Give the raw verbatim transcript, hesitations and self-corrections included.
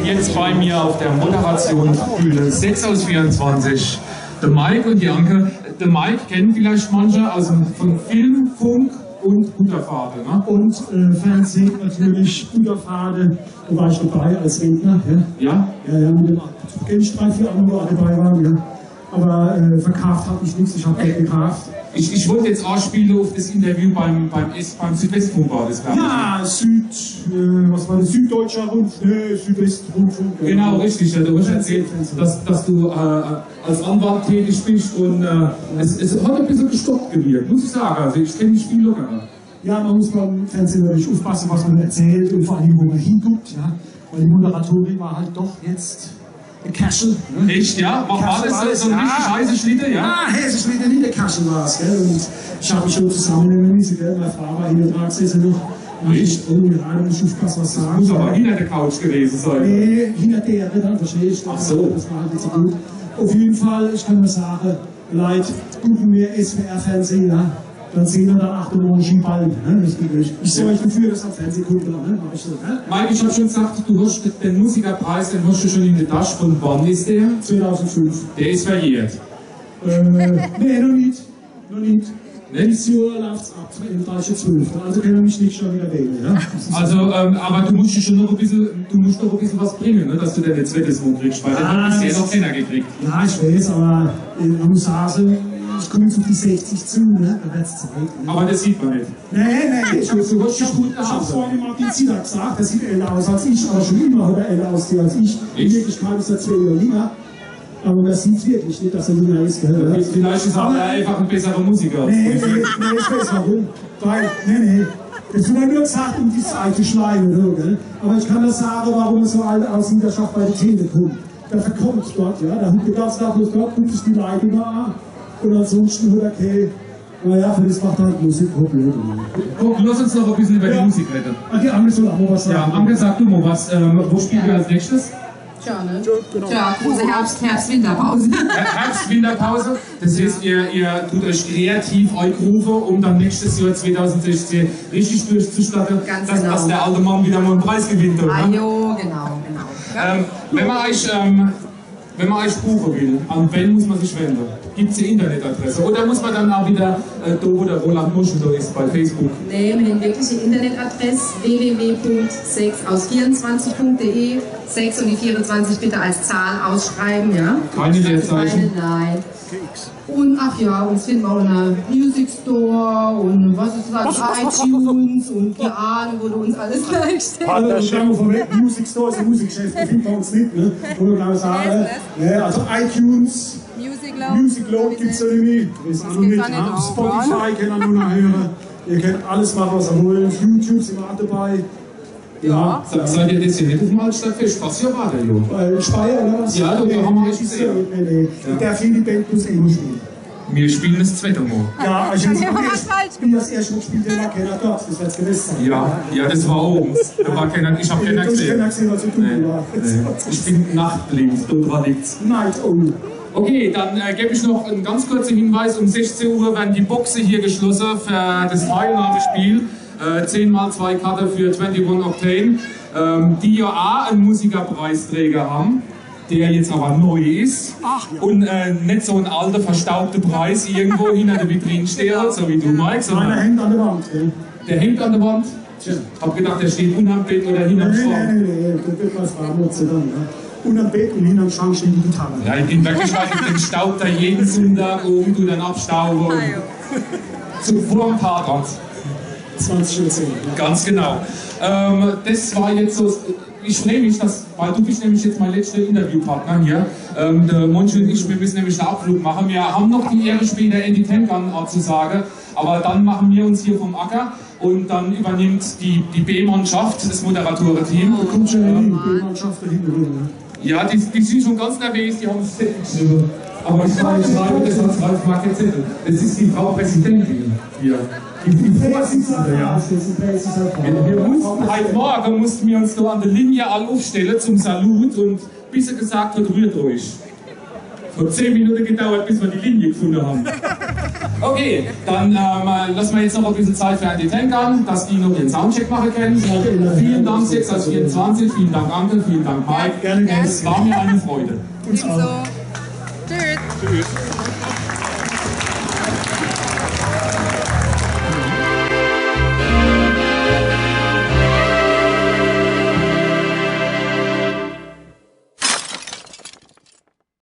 Jetzt bei mir auf der Moderationsbühne sechs aus vierundzwanzig, der Mike und die Anke. Der Mike kennen vielleicht manche aus dem, von Film, Funk und Butterfahrt, ne? Und äh, Fernsehen natürlich, Butterfahrt, da war ich dabei als Rentner. Ja? Ja? Ja, ja, mit dem, kenn ich drei, vier andere, die dabei waren, ja. Aber äh, verkauft hab ich nichts, ich hab Geld gekauft. Ich, ich wollte jetzt anspielen auf das Interview beim, beim, S, beim Südwestfunk, war das, glaub ich. Ja, Süd, äh, was war das? Süddeutscher Rundfunk, nee, Südwestrundfunk. Genau, richtig. Ja, du hast erzählt, dass, dass du äh, als Anwalt tätig bist und äh, es, es hat ein bisschen gestoppt gewirkt, muss ich sagen. Also ich kenne dich viel lockerer. Ja, man muss beim Fernsehen natürlich aufpassen, was man erzählt und vor allem, wo man hinguckt. Ja. Weil die Moderatorin war halt doch jetzt eine Cashel. Ne? Echt, ja? War, war das so, so ein richtig heiße Schnitte, ja? Ja, heiße Schnitte, nicht der Cashel war es. Gell? Und ich habe mich schon zusammennehmen müssen. Gell? Meine Frau war hinten dran gesessen noch. Und ich, oh ja, da muss ich aufpassen, was sagen. Muss aber hinter der Couch gewesen sein. Nee, hinter der, dann verstehst du. Ach so. Das war halt nicht so gut. Auf jeden Fall, ich kann nur sagen, Leute, gucken wir S W R Fernsehen, ja? Dann sehen wir dann acht Uhr morgens schon bald, ne? Ich, ich, ich sorge dafür, dass am Fernsehen kommt, ne? Mach ich so, ne? Mike, ich hab schon gesagt, du hast den Musikerpreis, den hast du schon in der Tasche. Von wann ist der? zweitausendfünf. Der ist verjährt. Äh, nee, noch nicht. Noch nicht. Nicht? Dieses Jahr läuft's ab, im Bereich zwölf. Also können wir mich nicht schon wieder wählen, ja? Also, ähm, aber du musst schon noch ein bisschen, du musst noch ein bisschen was bringen, ne, dass du deine zweite Wohnung kriegst, weil den hat bisher noch keiner gekriegt. Ja, ich weiß, aber äh, man muss sagen, ich komme jetzt auf die sechzig zu, ne? Da wird's Zeit. Ne? Aber das sieht man nicht. Nee, nee, ich habe es vorhin mal den Zita gesagt, der sieht älter aus als ich, aber schon immer hat er älter ausgesehen als ich. In Wirklichkeit ist er zwei Jahre jünger. Aber man sieht wirklich nicht, dass er jünger ist, gell? Vielleicht ist er aber einfach ein besserer Musiker. Nee, nee, nee, ich weiß warum. Weil, nee, nee. Das wird nur gesagt, um die Zeit zu schleimen, oder, gell? Aber ich kann dir sagen, warum er so alt aussieht, der schafft bei den Zähnen kommt. Der verkommt dort, ja. Der hockt den ganzen Tag bloß dort, guckt sich die Leute da an. Und ansonsten hat er keine Naja, für das macht halt Musik komplett. Komm, lass uns noch ein bisschen über die Musik reden. Okay, Anke soll auch mal was sagen. Ja, Anke, sag du mal was. Ähm, wo spielen wir als nächstes? Tja, ne? Tja, große Herbst, Herbst, Winterpause. Her- Herbst, Winterpause. Das heißt, ihr, ihr tut euch kreativ eingrufen, um dann nächstes Jahr zweitausendsechzehn richtig durchzustarten, dass, dass der alte Mann wieder mal einen Preis gewinnt, oder? Ah, jo, genau, genau. Ähm, wenn man euch ähm, Wenn man euch buchen will, an wen muss man sich wenden? Gibt es eine Internetadresse? Oder muss man dann auch wieder äh, da, wo der Roland Moschel da ist, bei Facebook? Nee, wir haben wirklich eine Internetadresse: w w w Punkt sechs aus vierundzwanzig Punkt d e. Sechs und die vierundzwanzig bitte als Zahl ausschreiben, ja? Keine Leerzeichen? Keine, nein. Und ach ja, uns finden wir auch in der Music Store und was ist das alles? iTunes und keine Ahnung, wo du uns alles reinstellst. Also, ich sage mal vorweg, Music Store ist ein Musikgeschäft, da findet man uns nicht, ne? Wo wir gerade sagen, ne? Also iTunes, Music Load gibt es ja nicht mehr. Ist auch noch nicht, ne? Spotify kann man nur noch hören. Ihr könnt alles machen, was ihr wollt. YouTube sind wir auch dabei. Ja. Se- Seid ihr das hier nicht auf dem Altstadtfest? Was für war der, jo? Äh, Speyer oder was? Ja, da haben wir nee, echt ist ja, gesehen. Nee, nee. Ja. Der Philipp Band muss eh immer spielen. Wir spielen das zweite Mal. Ja, ich habe das erste Mal gespielt, da war keiner dort. Das wird es gewesen sein. Ja, ja, das war abends. Da war keiner, ich habe keiner gesehen. Du hast keiner gesehen, als du nee, war. Nee. Ich bin nachtblind, da war nichts. Night Owl. Okay, dann äh, gebe ich noch einen ganz kurzen Hinweis. Um sechzehn Uhr werden die Boxen hier geschlossen für das Teilnahmespiel. Äh, zehn mal zwei Karte für Twenty One Octane, ähm, die ja auch einen Musikerpreisträger haben, der jetzt aber neu ist. Ach, ja. Und äh, nicht so ein alter, verstaubter Preis irgendwo hinter der Vitrine steht, so wie du, Mike, sondern der hängt an der Wand. Gell? Der hängt an der Wand. Tja. Hab gedacht, der steht unterm Bett oder hinterm Schrank. Nee, nee, nee, nee, das wird was warm, Gott sei Dank, ne? Unterm Bett und hinterm Schrank steht die Gitarre. Ja, in Wirklichkeit ist den Staub da jeden Sonntag oben, du dann abstauben. Ah, ja. Zu vorm Tatort. zwanzig Uhr zehn, ja. Ganz genau. Ähm, das war jetzt so, ich freue mich, dass, weil du bist nämlich jetzt mein letzter Interviewpartner hier. Ähm, der Monchi und ich, wir müssen nämlich einen Abflug machen. Wir haben noch die Ehre, später Andy Tennant anzusagen, aber dann machen wir uns hier vom Acker und dann übernimmt die, die B-Mannschaft, das Moderatorenteam. Da kommt schon eine B-Mannschaft da hinten rum, ne? Ja, die, die sind schon ganz nervös, die haben es geschrieben. Aber ich sage, ich schreibe das als Ralf Macke Zettel. Das ist die Frau Präsidentin hier. Die, die Vorsitzende, ja. Wir, wir mussten, heute Morgen mussten wir uns da an der Linie alle aufstellen zum Salut und bis er gesagt hat, rührt euch. Es hat zehn Minuten gedauert, bis wir die Linie gefunden haben. Okay, dann ähm, lasse mer jetzt noch e bissel Zeit für die Tänkern, dass die noch den Soundcheck mache kenne. Vielen Dank, sechs aus vierundzwanzig, vielen Dank, Anke, vielen Dank, Mike. Gerne, gerne. Es war mir eine Freude. Ebenso. Tschüss.